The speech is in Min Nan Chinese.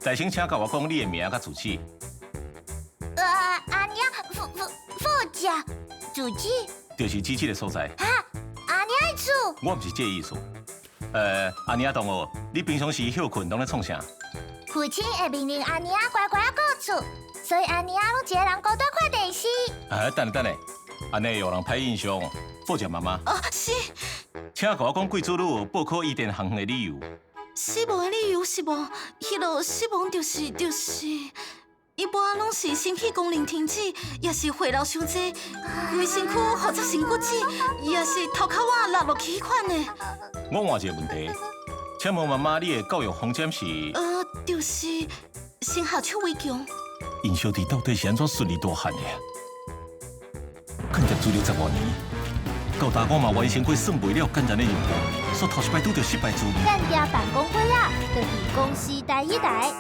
代先請共我講你的名佮住址。阿娘傅傅傅家住址。就是指這个所在。哈，阿娘的厝。我毋是這个意思。阿娘同學，你平常時歇睏攏咧創啥？父親會命令阿娘乖乖顧厝，所以阿娘攏一个人孤單看電視。啊，等下等下，按呢會予人歹印象。報捷媽媽。哦，是。請共我講貴子女報考伊甸學院的理由。死亡的理由是無？彼落死亡就是，一般攏是心肺功能停止，抑是血流傷濟，規身軀複雜性骨折，抑是頭殼仔落落去彼款的。我換一个問題，請問媽媽，你的教育方針是？就是先下手為強。𪜶小弟到底是按怎順利大漢的啊？間諜做了十外年，到今我嘛完成過算袂了艱難的任務，煞頭一擺拄著失敗滋味。間諜辦公會啊，就佇公視第一台。